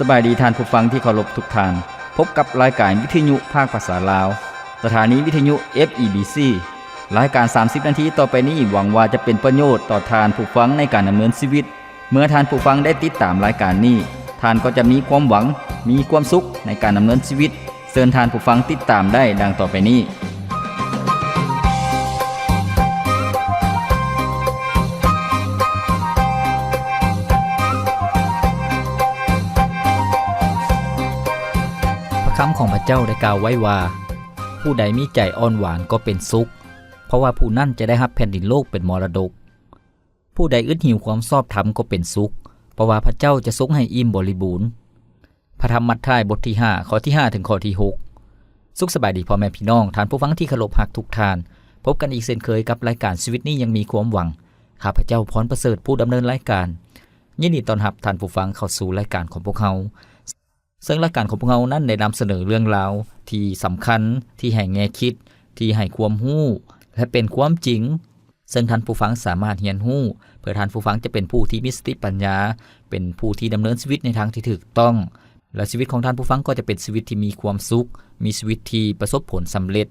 ສະບາຍດີທ່ານຜູ້ຟັງທີ່ເຄົາລົບທຸກທ່ານ. ພົບກັບລາຍການວິທະຍຸພາກພາສາລາວ, ສະຖານີວິທະຍຸ ເອັຟ ອີ ບີ ຊີ. ລາຍການສາມສິບນາທີຕໍ່ໄປນີ້ ຫວັງວ່າຈະເປັນປະໂຫຍດຕໍ່ທ່ານຜູ້ຟັງໃນການດຳເນີນຊີວິດ. ເມື່ອທ່ານຜູ້ຟັງໄດ້ຕິດຕາມລາຍການນີ້, ທ່ານກໍຈະມີຄວາມຫວັງ, ມີຄວາມສຸກໃນການດຳເນີນຊີວິດ. ເຊີນທ່ານຜູ້ຟັງຕິດຕາມໄດ້ດັ່ງຕໍ່ໄປນີ້. ພະຄຳຂອງພະເຈົ້າໄດ້ກ່າວໄວ້ວ່າ, ຜູ້ໃດມີໃຈອ່ອນຫວານກໍເປັນສຸກ, ເພາະວ່າຜູ້ນັ້ນຈະໄດ້ຮັບແຜ່ນດິນໂລກເປັນມໍລະດົກ. ຜູ້ໃດອຶດຫິວຄວາມຊອບທຳກໍເປັນສຸກ, ເພາະວ່າພະເຈົ້າຈະຊົງໃຫ້ອີ່ມບໍລິບູນ. ພະທຳມັດທາຍ ບົດທີຫ້າ ຂໍ້ທີຫ້າ ເຖິງຂໍ້ທີຫົກ. ສຸກສະບາຍດີພໍ່ແມ່ພີ່ນ້ອງ, ທ່ານຜູ້ຟັງທີ່ເຄົາລົບຮັກທຸກທ່ານ. ພົບກັນອີກເຊັ່ນເຄີຍກັບລາຍການຊີວິດນີ້ຍັງມີຄວາມຫວັງ. ຂ້າພະເຈົ້າ ພອນປະເສີດ ຜູ້ດຳເນີນລາຍການ. ຍິນດີຕ້ອນຮັບທ່ານຜູ້ຟັງເຂົ້າສູ່ລາຍການຂອງພວກເຮົາ. ເຊິ່ງລາຍການຂອງພວກເຮົານັ້ນໄດ້ນຳສະເໜີເລື່ອງລາວທີ່ສຳຄັນ, ທີ່ໃຫ້ແງ່ຄິດ, ທີ່ໃຫ້ຄວາມຮູ້ ແລະ ເປັນຄວາມຈິງ, ເຊິ່ງທ່ານຜູ້ຟັງສາມາດຮຽນຮູ້ ເພື່ອທ່ານຜູ້ຟັງຈະເປັນຜູ້ທີ່ມີສະຕິປັນຍາ, ເປັນຜູ້ທີ່ດຳເນີນຊີວິດໃນທາງທີ່ຖືກຕ້ອງ, ແລະ ຊີວິດຂອງທ່ານຜູ້ຟັງກໍຈະເປັນຊີວິດທີ່ມີຄວາມສຸກ, ມີຊີວິດທີ່ປະສົບຜົນສຳເລັດ,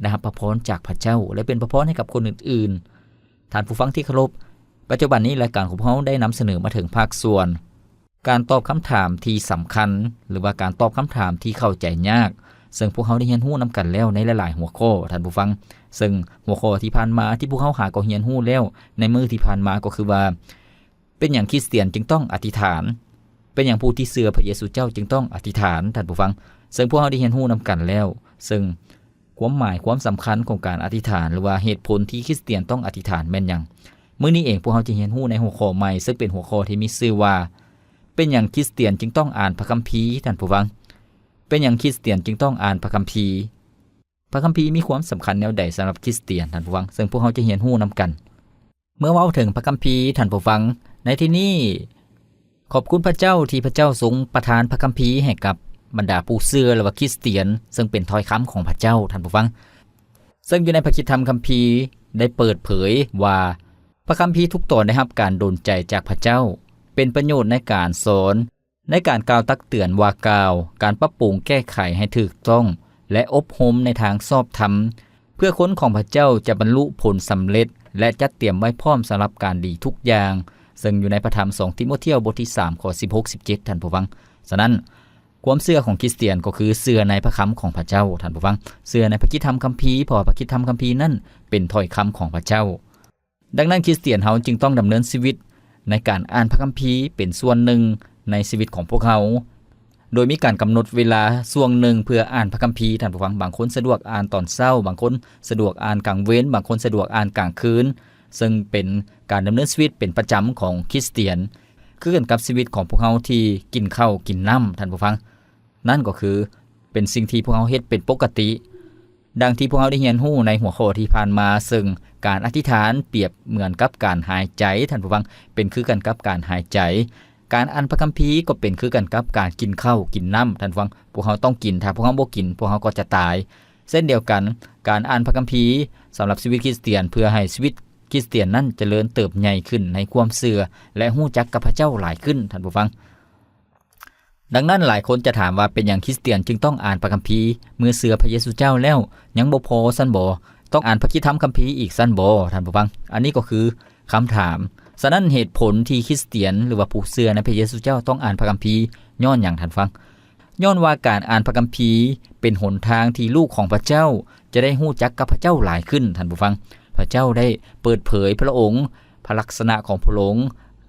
ໄດ້ຮັບພະພອນຈາກພະເຈົ້າ ແລະ ເປັນພະພອນໃຫ້ກັບຄົນອື່ນໆ. ທ່ານຜູ້ຟັງທີ່ເຄົາລົບ, ປັດຈຸບັນນີ້ລາຍການຂອງພວກເຮົາໄດ້ນຳສະເໜີມາເຖິງພາກສ່ວນ ການຕອບຄຳຖາມທີ່ສຳຄັນ ຫຼືວ່າການຕອບຄຳຖາມທີ່ເຂົ້າໃຈຍາກ, ເຊິ່ງພວກເຮົາໄດ້ຮຽນຮູ້ນຳກັນແລ້ວໃນຫຼາຍໆຫົວຂໍ້, ທ່ານຜູ້ຟັງ. ເຊິ່ງຫົວຂໍ້ທີ່ຜ່ານມາທີ່ພວກເຮົາຫາກໍຮຽນຮູ້ແລ້ວໃນມື້ທີ່ຜ່ານມາກໍຄືວ່າ, ເປັນຫຍັງຄຣິສຕຽນຈຶ່ງຕ້ອງອະທິຖານ? ເປັນຫຍັງຜູ້ທີ່ເຊື່ອພະເຢຊູເຈົ້າຈຶ່ງຕ້ອງອະທິຖານ, ທ່ານຜູ້ຟັງ? ເຊິ່ງພວກເຮົາໄດ້ຮຽນຮູ້ນຳກັນແລ້ວ, ເຊິ່ງ ຄວາມໝາຍຄວາມສຳຄັນຂອງການອະທິຖານ ຫຼືວ່າເຫດຜົນທີ່ຄຣິສຕຽນຕ້ອງອະທິຖານແມ່ນຫຍັງ? ມື້ນີ້ເອງພວກເຮົາຈະຮຽນຮູ້ໃນຫົວຂໍ້ໃໝ່, ເຊິ່ງເປັນຫົວຂໍ້ທີ່ມີຊື່ວ່າ, ເປັນຫຍັງຄຣິສຕຽນຈຶ່ງຕ້ອງອ່ານພະຄຳພີ, ທ່ານຜູ້ຟັງ? ເປັນຫຍັງຄຣິສຕຽນຈຶ່ງຕ້ອງອ່ານພະຄຳພີ? ພະຄຳພີມີຄວາມສຳຄັນແນວໃດສຳລັບຄຣິສຕຽນ, ທ່ານຜູ້ຟັງ? ເຊິ່ງພວກເຮົາຈະຮຽນຮູ້ນຳກັນ. ເມື່ອເວົ້າເຖິງພະຄຳພີ, ທ່ານຜູ້ຟັງ, ໃນທີ່ນີ້ ຂອບຄຸນພະເຈົ້າທີ່ພະເຈົ້າຊົງປະທານພະຄຳພີໃຫ້ກັບບັນດາຜູ້ເຊື່ອ ຫຼືວ່າຄຣິສຕຽນ, ເຊິ່ງເປັນຖ້ອຍຄຳຂອງພະເຈົ້າ, ທ່ານຜູ້ຟັງ. ເຊິ່ງຢູ່ໃນພະຄຣິດທຳຄຳພີໄດ້ເປີດເຜີຍວ່າ, ພະຄຳພີທຸກຕອນໄດ້ຮັບການດົນໃຈຈາກພະເຈົ້າ, ເປັນປະໂຫຍດໃນການສອນ, ໃນການກ່າວຕັກເຕືອນ, ວ່າກ່າວ, ການປັບປຸງແກ້ໄຂໃຫ້ຖືກຕ້ອງ ແລະ ອົບຮົມໃນທາງຊອບທຳ, ເພື່ອຄົນຂອງພະເຈົ້າຈະບັນລຸຜົນສຳເລັດ ແລະ ຈັດຕຽມໄວ້ພ້ອມສຳລັບການດີທຸກຢ່າງ, ເຊິ່ງຢູ່ໃນພະທຳສອງທີໂມທຽວ ບົດທີສາມ ຂໍ້ສິບຫົກ ສິບເຈັດ ທ່ານຜູ້ຟັງ. ສະນັ້ນ, ຄວາມເຊື່ອຂອງຄຣິສຕຽນກໍຄືເຊື່ອໃນພະຄຳຂອງພະເຈົ້າ, ທ່ານຜູ້ຟັງ, ເຊື່ອໃນພະຄຣິດທຳຄຳພີ, ເພາະວ່າພະຄຣິດທຳຄຳພີນັ້ນເປັນຖ້ອຍຄຳຂອງພະເຈົ້າ. ດັ່ງນັ້ນ, ຄຣິສຕຽນເຮົາຈຶ່ງຕ້ອງດຳເນີນຊີວິດໃນການອ່ານພະຄຳພີເປັນສ່ວນໜຶ່ງໃນຊີວິດຂອງພວກເຮົາ, ໂດຍມີການກຳນົດເວລາຊ່ວງໜຶ່ງເພື່ອອ່ານພະຄຳພີ, ທ່ານຜູ້ຟັງ. ບາງຄົນສະດວກອ່ານຕອນເຊົ້າ, ບາງຄົນສະດວກອ່ານກາງເວັນ, ບາງຄົນສະດວກອ່ານກາງຄືນ, ເຊິ່ງເປັນການດຳເນີນຊີວິດເປັນປະຈຳຂອງຄຣິສຕຽນ, ຄືກັນກັບຊີວິດຂອງພວກເຮົາທີ່ກິນເຂົ້າກິນນ້ຳ, ທ່ານຜູ້ຟັງ. ນັ້ນກໍຄືເປັນສິ່ງທີ່ພວກເຮົາເຮັດເປັນປົກກະຕິ. ດັ່ງທີ່ພວກເຮົາໄດ້ຮຽນຮູ້ໃນຫົວຂໍ້ທີ່ຜ່ານມາ, ເຊິ່ງການອະທິຖານປຽບເໝືອນກັບການຫາຍໃຈ, ທ່ານຜູ້ຟັງ, ເປັນຄືກັນກັບການຫາຍໃຈ. ການອ່ານພະຄຳພີກໍເປັນຄືກັນກັບການກິນເຂົ້າກິນນ້ຳ, ທ່ານຜູ້ຟັງ. ພວກເຮົາຕ້ອງກິນ, ຖ້າພວກເຮົາບໍ່ກິນ, ພວກເຮົາກໍຈະຕາຍ. ເຊັ່ນດຽວກັນ, ການອ່ານພະຄຳພີສຳລັບຊີວິດຄຣິສຕຽນ, ເພື່ອໃຫ້ຊີວິດຄຣິສຕຽນນັ້ນຈະເລີນເຕີບໃຫຍ່ຂຶ້ນໃນຄວາມເຊື່ອ ແລະ ຮູ້ຈັກກັບພະເຈົ້າຫຼາຍຂຶ້ນ, ທ່ານຜູ້ຟັງ. ດັ່ງນັ້ນ, ຫຼາຍຄົນຈະຖາມວ່າ ເປັນຫຍັງຄຣິສຕຽນຈຶ່ງຕ້ອງອ່ານພະຄຳພີ? ເມື່ອເຊື່ອພະເຢຊູເຈົ້າແລ້ວ ຍັງບໍ່ພໍຊັ້ນບໍ? ຕ້ອງອ່ານພະຄຣິດທຳຄຳພີອີກຊັ້ນບໍ, ທ່ານຜູ້ຟັງ? ອັນນີ້ກໍຄືຄຳຖາມ. ສະນັ້ນ, ເຫດຜົນທີ່ຄຣິສຕຽນ ຫຼືວ່າຜູ້ເຊື່ອໃນພະເຢຊູເຈົ້າຕ້ອງອ່ານພະຄຳພີ ຍ້ອນຫຍັງ, ທ່ານຟັງ? ຍ້ອນວ່າການອ່ານພະຄຳພີເປັນຫົນທາງທີ່ລູກຂອງພະເຈົ້າຈະໄດ້ຮູ້ຈັກກັບພະເຈົ້າຫຼາຍຂຶ້ນ, ທ່ານຜູ້ຟັງ. ພະເຈົ້າໄດ້ເປີດເຜີຍພະອົງ, ພະລັກສະນະຂອງພະອົງ,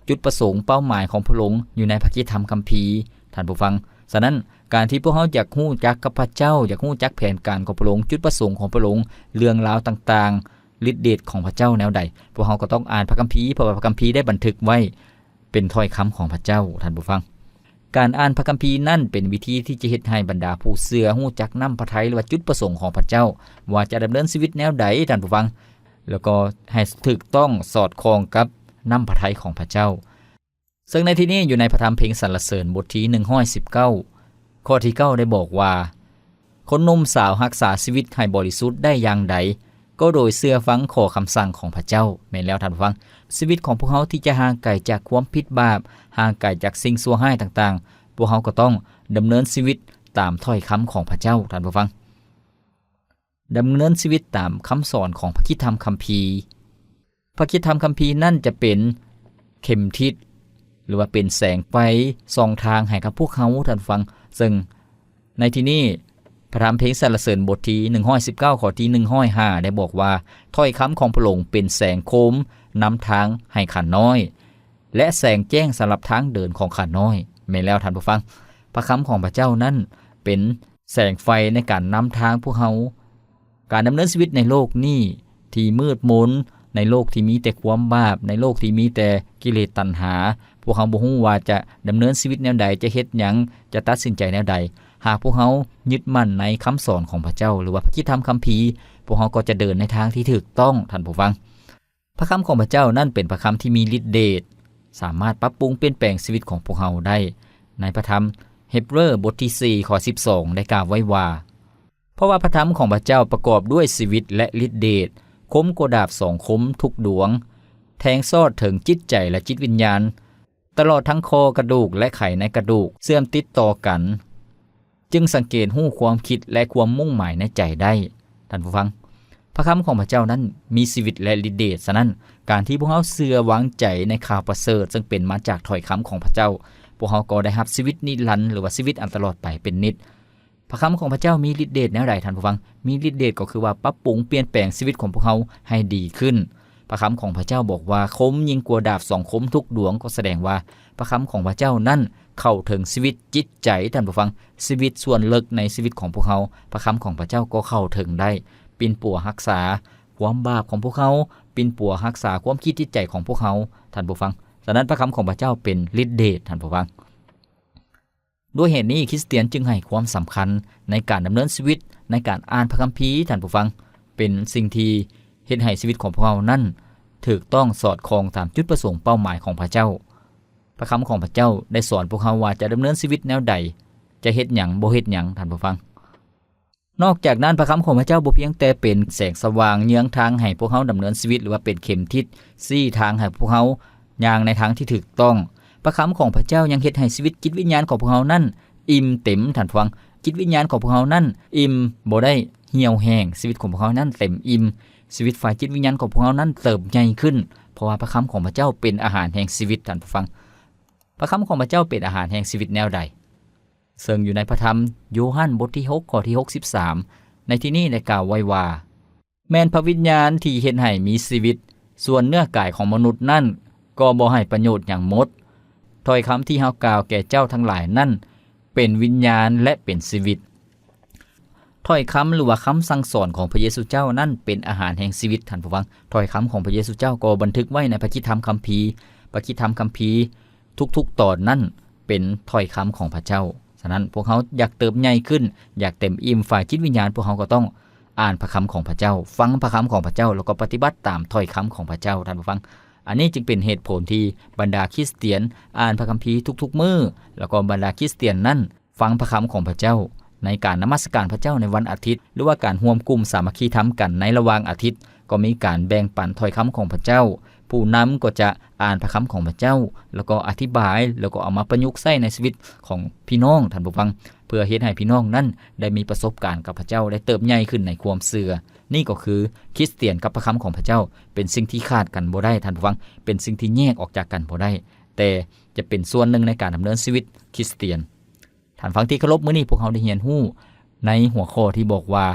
ຈຸດປະສົງ, ເປົ້າໝາຍຂອງພະອົງ ຢູ່ໃນພະຄຣິດທຳຄຳພີ, ທ່ານຜູ້ຟັງ. ສະນັ້ນ, ການທີ່ພວກເຮົາຢາກຮູ້ຈັກກັບພະເຈົ້າ, ຢາກຮູ້ຈັກແຜນການຂອງພະອົງ, ຈຸດປະສົງຂອງພະອົງ, ເລື່ອງລາວຕ່າງໆ, ລິດເດດຂອງພະເຈົ້າແນວໃດ, ພວກເຮົາກໍຕ້ອງອ່ານພະຄຳພີ, ເພາະວ່າພະຄຳພີໄດ້ບັນທຶກໄວ້ເປັນຖ້ອຍຄຳຂອງພະເຈົ້າ, ທ່ານຜູ້ຟັງ. ການອ່ານພະຄຳພີນັ້ນເປັນວິທີທີ່ຈະເຮັດໃຫ້ບັນດາຜູ້ເຊື່ອຮູ້ຈັກນ້ຳພະໄທ ຫຼືວ່າຈຸດປະສົງຂອງພະເຈົ້າ, ວ່າຈະດຳເນີນຊີວິດແນວໃດ, ທ່ານຜູ້ຟັງ, ແລ້ວກໍໃຫ້ຖືກຕ້ອງສອດຄ່ອງກັບນ້ຳພະໄທຂອງພະເຈົ້າ. ເຊິ່ງໃນທີ່ນີ້ ຢູ່ໃນພະທຳເພງສັນລະເສີນ ບົດທີໜຶ່ງຮ້ອຍສິບເກົ້າ ຂໍ້ທີເກົ້າ ໄດ້ບອກວ່າ, ຄົນໜຸ່ມສາວຮັກສາຊີວິດໃຫ້ບໍລິສຸດໄດ້ຢ່າງໃດ? ກໍໂດຍເຊື່ອຟັງຂໍ້ຄຳສັ່ງຂອງພະເຈົ້າ. ແມ່ນແລ້ວ, ທ່ານຜູ້ຟັງ, ຊີວິດຂອງພວກເຮົາທີ່ຈະຫ່າງໄກຈາກຄວາມຜິດບາບ, ຫ່າງໄກຈາກສິ່ງຊົ່ວຮ້າຍຕ່າງ ພວກເຮົາກໍຕ້ອງດຳເນີນຊີວິດຕາມຖ້ອຍຄຳຂອງພະເຈົ້າ, ທ່ານຜູ້ຟັງ. ດຳເນີນຊີວິດຕາມຄຳສອນຂອງພະຄຣິສຕະທຳຄຳພີ. ພະຄຣິສຕະທຳຄຳພີນັ້ນຈະເປັນເຂັມທິດ ຫຼືວ່າເປັນແສງໄຟສ່ອງທາງໃຫ້ກັບພວກເຮົາ, ທ່ານຜູ້ຟັງ. ເຊິ່ງໃນທີ່ນີ້ ພະທຳເພງສັນລະເສີນບົດທີໜຶ່ງຮ້ອຍສິບເກົ້າ ຂໍ້ທີໜຶ່ງຮ້ອຍຫ້າ ໄດ້ບອກວ່າ ຖ້ອຍຄຳຂອງພະອົງເປັນແສງໂຄມນຳທາງໃຫ້ຂ້ານ້ອຍ ແລະ ແສງແຈ້ງສຳລັບທາງເດີນຂອງຂ້ານ້ອຍ. ແມ່ນແລ້ວ, ທ່ານຜູ້ຟັງ, ພະຄຳຂອງພະເຈົ້ານັ້ນເປັນ ແສງໄຟໃນການນຳທາງພວກເຮົາ. ການດຳເນີນຊີວິດໃນໂລກນີ້ທີ່ມືດມົນ, ໃນໂລກທີ່ມີແຕ່ຄວາມບາບ, ໃນໂລກທີ່ມີແຕ່ກິເລດຕັນຫາ, ພວກເຮົາບໍ່ຮູ້ວ່າຈະດຳເນີນຊີວິດແນວໃດ, ຈະເຮັດຫຍັງ, ຈະຕັດສິນໃຈແນວໃດ. ຫາກພວກເຮົາຍຶດໝັ້ນໃນຄຳສອນຂອງພະເຈົ້າ ຫຼືວ່າພະຄຣິສຕະທຳຄຳພີ, ພວກເຮົາກໍຈະເດີນໃນທາງທີ່ຖືກຕ້ອງ, ທ່ານຜູ້ຟັງ. ພະຄຳຂອງພະເຈົ້ານັ້ນເປັນພະຄຳທີ່ມີລິດເດດ, ສາມາດປັບປຸງປ່ຽນແປງຊີວິດຂອງພວກເຮົາໄດ້. ໃນພະທຳເຮັບເຣີບົດທີສີ່ ຂໍ້ສິບສອງ ໄດ້ກ່າວໄວ້ວ່າ, ເພາະວ່າພະຄຳຂອງພະເຈົ້າປະກອບດ້ວຍຊີວິດ ແລະ ລິດເດດ, ຄົມກວ່າດາບສອງຄົມທຸກດວງ, ແທງຊອດເຖິງຈິດໃຈ ແລະ ຈິດວິນຍານ, ຕະຫຼອດທັງຂໍ້ກະດູກ ແລະ ໄຂໃນກະດູກ ເຊື່ອມຕິດຕໍ່ກັນ, ຈຶ່ງສັງເກດຮູ້ຄວາມຄິດ ແລະ ຄວາມມຸ່ງໝາຍໃນໃຈໄດ້. ທ່ານຜູ້ຟັງ, ພະຄຳຂອງພະເຈົ້ານັ້ນມີຊີວິດ ແລະ ລິດເດດ. ສະນັ້ນ, ການທີ່ພວກເຮົາເຊື່ອວາງໃຈໃນຂ່າວປະເສີດ ເຊິ່ງເປັນມາຈາກຖ້ອຍຄຳຂອງພະເຈົ້າ, ພວກເຮົາກໍໄດ້ຮັບຊີວິດນິລັນ ຫຼືວ່າຊີວິດອັນຕະຫຼອດໄປເປັນນິດ. ພະຄຳຂອງພະເຈົ້າມີລິດເດດແນວໃດ, ທ່ານຜູ້ຟັງ? ມີລິດເດດກໍຄືວ່າປັບປຸງປ່ຽນແປງຊີວິດຂອງພວກເຮົາໃຫ້ດີຂຶ້ນ. ພະຄຳຂອງພະເຈົ້າບອກວ່າ ຄົມຍິ່ງກວ່າດາບສອງຄົມທຸກດວງ, ກໍສະແດງວ່າພະຄຳຂອງພະເຈົ້ານັ້ນເຂົ້າເຖິງຊີວິດຈິດໃຈ, ທ່ານຜູ້ຟັງ, ຊີວິດສ່ວນເລິກໃນຊີວິດຂອງພວກເຮົາ, ພະຄຳຂອງພະເຈົ້າກໍເຂົ້າເຖິງໄດ້, ປິ່ນປົວຮັກສາຄວາມບາບຂອງພວກເຮົາ, ປິ່ນປົວຮັກສາຄວາມຄິດຈິດໃຈຂອງພວກເຮົາ, ທ່ານຜູ້ຟັງ. ສະນັ້ນ, ພະຄຳຂອງພະເຈົ້າເປັນລິດເດດ, ທ່ານຜູ້ຟັງ. ດ້ວຍເຫດນີ້, ຄຣິສຕຽນຈຶ່ງໃຫ້ຄວາມສຳຄັນໃນການດຳເນີນຊີວິດ, ໃນການອ່ານພະຄຳພີ, ທ່ານຜູ້ຟັງ, ເປັນສິ່ງທີ່ເຮັດໃຫ້ຊີວິດຂອງພວກເຮົານັ້ນຖືກຕ້ອງສອດຄ່ອງຕາມຈຸດປະສົງເປົ້າໝາຍຂອງພະເຈົ້າ. ພະຄຳຂອງພະເຈົ້າໄດ້ສອນພວກເຮົາວ່າຈະດຳເນີນຊີວິດແນວໃດ, ຈະເຮັດຫຍັງ, ບໍ່ເຮັດຫຍັງ, ທ່ານຜູ້ຟັງ. ນອກຈາກນັ້ນ, ພະຄຳຂອງພະເຈົ້າບໍ່ພຽງແຕ່ເປັນແສງສະຫວ່າງເຍືອງທາງໃຫ້ພວກເຮົາດຳເນີນຊີວິດ ຫຼືວ່າເປັນເຂັມທິດຊີ້ທາງໃຫ້ພວກເຮົາຍ່າງໃນທາງທີ່ຖືກຕ້ອງ. ພະຄຳຂອງພະເຈົ້າຍັງເຮັດໃຫ້ຊີວິດຈິດວິນຍານຂອງພວກເຮົານັ້ນອີ່ມເຕັມ, ທ່ານຜູ້ຟັງ. ຈິດວິນຍານຂອງພວກເຮົານັ້ນອີ່ມ, ບໍ່ໄດ້ຫ່ຽວແຫ້ງ. ຊີວິດຂອງພວກເຮົານັ້ນເຕັມອີ່ມ. ຊີວິດຝ່າຍຈິດວິນຍານຂອງພວກເຮົານັ້ນເຕີບໃຫຍ່ຂຶ້ນ, ເພາະວ່າພະຄຳຂອງພະເຈົ້າເປັນອາຫານແຫ່ງຊີວິດ, ທ່ານຜູ້ຟັງ. ພະຄຳຂອງພະເຈົ້າເປັນອາຫານແຫ່ງຊີວິດແນວໃດ? ເຊິ່ງຢູ່ໃນພະທຳໂຍຮັນບົດທີຫົກ ຂໍ້ທີຫົກສິບສາມ ໃນທີ່ນີ້ໄດ້ກ່າວໄວ້ວ່າ, ແມ່ນພະວິນຍານທີ່ເຮັດໃຫ້ມີຊີວິດ, ສ່ວນເນື້ອກາຍຂອງມະນຸດນັ້ນກໍບໍ່ໃຫ້ປະໂຫຍດຫຍັງໝົດ. ຖ້ອຍຄຳທີ່ເຮົາກ່າວແກ່ເຈົ້າທັງຫຼາຍນັ້ນ ເປັນວິນຍານ ແລະ ເປັນຊີວິດ. ຖ້ອຍຄຳ ຫຼືວ່າຄຳສັ່ງສອນຂອງພະເຢຊູເຈົ້ານັ້ນເປັນອາຫານແຫ່ງຊີວິດ, ທ່ານຜູ້ຟັງ. ຖ້ອຍຄຳຂອງພະເຢຊູເຈົ້າກໍບັນທຶກໄວ້ໃນພະຄຣິສຕະທຳຄຳພີ. ພະຄຣິສຕະທຳຄຳພີທຸກໆຕອນນັ້ນເປັນຖ້ອຍຄຳຂອງພະເຈົ້າ. ສະນັ້ນ, ພວກເຮົາຢາກເຕີບໃຫຍ່ຂຶ້ນ, ຢາກເຕັມອີ່ມຝ່າຍຈິດວິນຍານ, ພວກເຮົາກໍຕ້ອງອ່ານພະຄຳຂອງພະເຈົ້າ, ຟັງພະຄຳຂອງພະເຈົ້າ, ແລ້ວກໍປະຕິບັດຕາມຖ້ອຍຄຳຂອງພະເຈົ້າ, ທ່ານຜູ້ຟັງ. ອັນນີ້ຈຶ່ງເປັນເຫດຜົນທີ່ບັນດາຄຣິສຕຽນອ່ານພະຄຳພີທຸກໆມື້, ແລ້ວກໍບັນດາຄຣິສຕຽນນັ້ນ ຟັງພະຄຳຂອງພະເຈົ້າໃນການນະມັດສະການພະເຈົ້າໃນວັນອາທິດ ຫຼືວ່າການຮ່ວມກຸ່ມສາມັກຄີທຳກັນໃນລະຫວ່າງອາທິດ, ກໍມີການແບ່ງປັນຖ້ອຍຄຳຂອງພະເຈົ້າ. ຜູ້ນຳກໍຈະອ່ານພະຄຳຂອງພະເຈົ້າ ແລ້ວກໍອະທິບາຍ ແລ້ວກໍເອົາມາປະຍຸກໃຊ້ໃນຊີວິດຂອງພີ່ນ້ອງ, ທ່ານຜູ້ຟັງ, ເພື່ອເຮັດໃຫ້ພີ່ນ້ອງນັ້ນໄດ້ມີປະສົບການກັບພະເຈົ້າ ໄດ້ເຕີບໃຫຍ່ຂຶ້ນໃນຄວາມເຊື່ອ. ນີ້ກໍຄືຄຣິສຕຽນກັບພະຄຳຂອງພະເຈົ້າ ເປັນສິ່ງທີ່ຂາດກັນບໍ່ໄດ້, ທ່ານຜູ້ຟັງ, ເປັນສິ່ງທີ່ແຍກອອກຈາກກັນບໍ່ໄດ້, ແຕ່ຈະເປັນສ່ວນໜຶ່ງໃນການດຳເນີນຊີວິດຄຣິສຕຽນ. ທ່ານຟັງທີ່ເຄົາລົບ, ມື້ນີ້ພວກເຮົາໄດ້ຮຽນຮູ້ໃນຫົວຂໍ້ທີ່ບອກວ່າ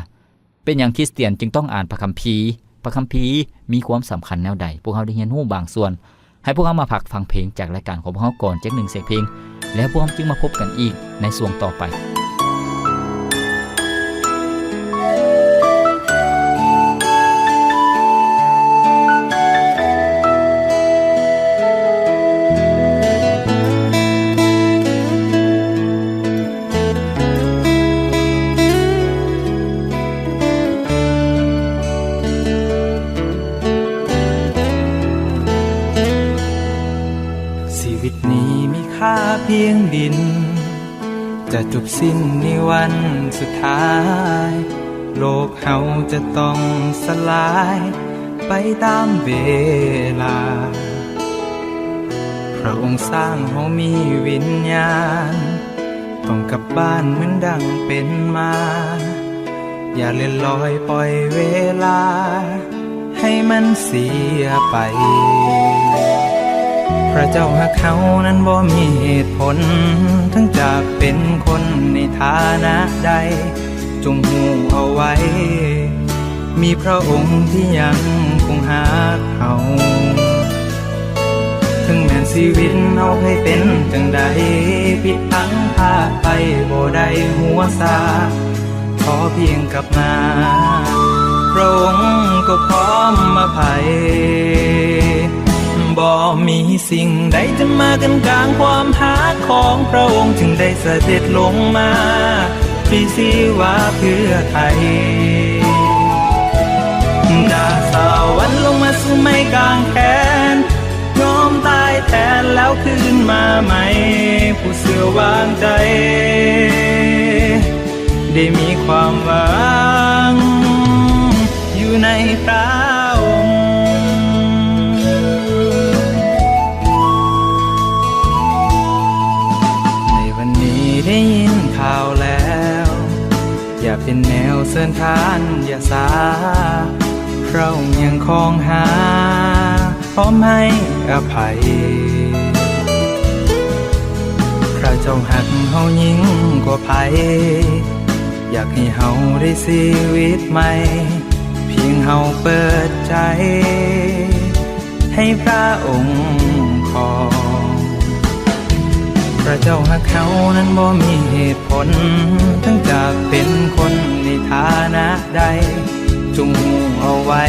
ເປັນຫຍັງຄຣິສຕຽນຈຶ່ງຕ້ອງອ່ານພະຄຳພີ? ພະຄຳພີມີຄວາມສຳຄັນແນວໃດ? ພວກເຮົາໄດ້ຮຽນຮູ້ບາງສ່ວນ. ໃຫ້ພວກເຮົາມາພັກຟັງເພງຈາກລາຍການຂອງພວກເຮົາກ່ອນຈັກໜຶ່ງສຽງເພງ, ແລ້ວພວກເຮົາຈຶ່ງມາພົບກັນອີກໃນຊ່ວງຕໍ່ໄປ. ຊີວິດນີ້ມີຄ່າພຽງດິນ ຈະຈົບສິ້ນໃນວັນສຸດທ້າຍ. ໂລກເຮົາຈະຕ້ອງສະຫຼາຍໄປຕາມເວລາ. ພຣະອົງສ້າງເຮົາມີວິນຍານ ຕ້ອງກັບບ້ານເໝືອນດັ່ງເປັນມາ ຢ່າເລື່ອນລອຍປ່ອຍເວລາໃຫ້ມັນເສຍໄປ. ພະເຈົ້າຮັກເຮົານັ້ນບໍ່ມີເຫດຜົນ ເຖິງຈະເປັນຄົນໃນຖານະໃດ ຈົ່ງຮູ້ເອົາໄວ້ ມີພະອົງທີ່ຍັງຄົງຮັກເຮົາ. ເຖິງແມ່ນຊີວິດເຮົາເຄີຍເປັນຈັ່ງໃດ ຜິດພັງພາດໄປບໍ່ໄດ້ຫົວຊາ ຂໍພຽງກັບມາ ພະອົງກໍພ້ອມອະໄພ. ບໍ່ມີສິ່ງໃດຈະມາກັ້ນກາງຄວາມຮັກຂອງພະອົງ ຈຶ່ງໄດ້ສະເດັດລົງມາ ພຣີຊີວາເພື່ອໄຖ່ ຈາກສະຫວັນລົງມາສູ່ໄມ້ກາງແຂນ ຍອມຕາຍແທນແລ້ວຄືນມາໃໝ່ ຜູ້ເຊື່ອວາງໃຈ ໄດ້ມີຄວາມຫວັງຢູ່ໃນພະອົງ. ໃນວັນນີ້ໄດ້ຍິນຂ່າວແລ້ວ ຢ່າເປັນແນວເຊີນທ່ານ ຢ່າຊາ ພະອົງຍັງຄອງຫາ ພ້ອມໃຫ້ອະໄພ. ພະເຈົ້າຮັກເຮົາຍິ່ງກວ່າໃຜ ຢາກໃຫ້ເຮົາໄດ້ຊີວິດໃໝ່ ພຽງເຮົາເປີດໃຈ ໃຫ້ພະອົງຄອງ. ພະເຈົ້າຮັກເຮົານັ້ນບໍ່ມີເຫດຜົນ ເຖິງຈະເປັນຄົນໃນຖານະໃດ ຈົ່ງຮູ້ເອົາໄວ້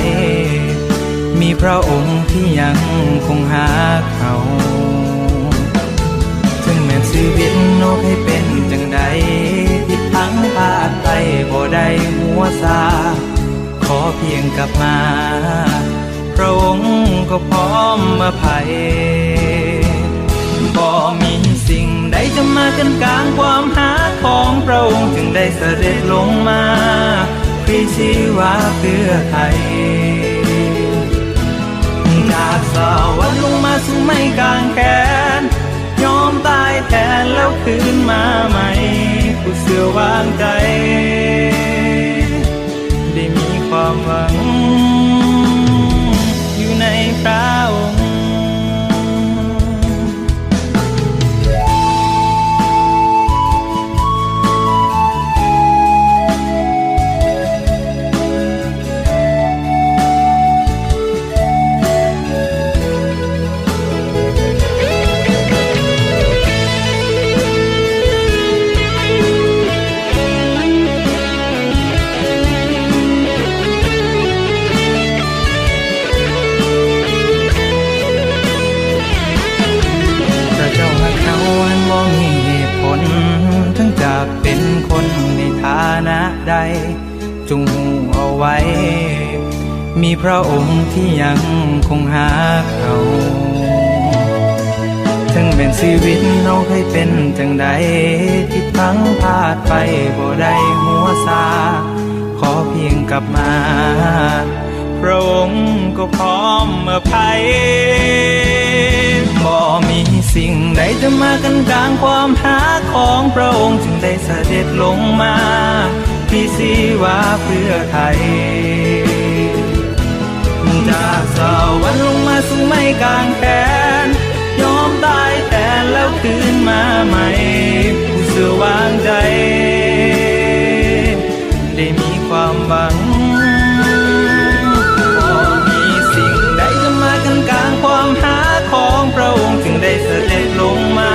ມີພະອົງທີ່ຍັງຄົງຮັກເຮົາ. ເຖິງແມ່ນຊີວິດເຮົາເຄີຍເປັນຈັ່ງໃດ ຜິດພັງພາດໄປບໍ່ໄດ້ຫົວຊາ ຂໍພຽງກັບມາ ພະອົງກໍພ້ອມອະໄພ. ບໍ່ມີສິ່ງໃດຈະມາກັ້ນກາງຄວາມຮັກຂອງພະອົງ ຈຶ່ງໄດ້ສະເດັດລົງມາ ພຣີຊີວາເພື່ອໄຖ່ ຈາກສະຫວັນລົງມາສູ່ໄມ້ກາງແຂນ ຍອມຕາຍແທນແລ້ວຄືນມາໃໝ່ ຜູ້ເຊື່ອວາງໃຈ ໄດ້ມີຄວາມຫວັງຢູ່ໃນພະອົງ. ພະເຈົ້າຮັກເຮົາອັນບໍ່ມີເຫດຜົນ ເຖິງຈະເປັນຄົນໃນຖານະໃດ ຈົ່ງຮູ້ເອົາໄວ້ ມີພະອົງທີ່ຍັງຄົງຮັກເຮົາ. ເຖິງແມ່ນຊີວິດເຮົາເຄີຍເປັນຈັ່ງໃດ ຜິດພັງພາດໄປບໍ່ໄດ້ຫົວຊາ ຂໍພຽງກັບມາ ພະອົງກໍພ້ອມອະໄພ. ບໍ່ມີສິ່ງໃດຈະມາກັ້ນກາງຄວາມຮັກຂອງພະອົງ ຈຶ່ງໄດ້ສະເດັດລົງມາ ພຣີຊີວາເພື່ອໄຖ່ ຈາກສະຫວັນລົງມາສູ່ໄມ້ກາງແຂນ ຍອມຕາຍແທນແລ້ວຄືນມາໃໝ່ ຜູ້ເຊື່ອວາງໃຈ ໄດ້ມີຄວາມຫວັງ. ບໍ່ມີສິ່ງໃດຈະມາກັ້ນກາງຄວາມຮັກຂອງພະອົງ ຈຶ່ງໄດ້ສະເດັດລົງມາ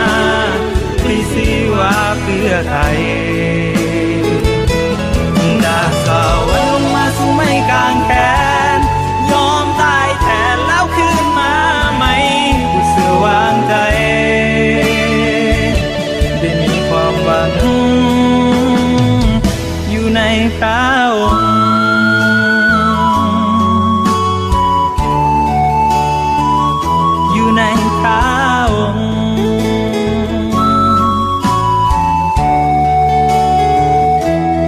ພຣີຊີວາເພື່ອໄຖ່ ຈາກສະຫວັນລົງມາສູ່ໄມ້ກາງແຂນ ຍອມຕາຍແທນແລ້ວຄືນມາໃໝ່ ຜູ້ເຊື່ອວາງໃຈ ໄດ້ມີຄວາມຫວັງ ຢູ່ໃນພະອົງ ຢູ່ໃນພະອົງ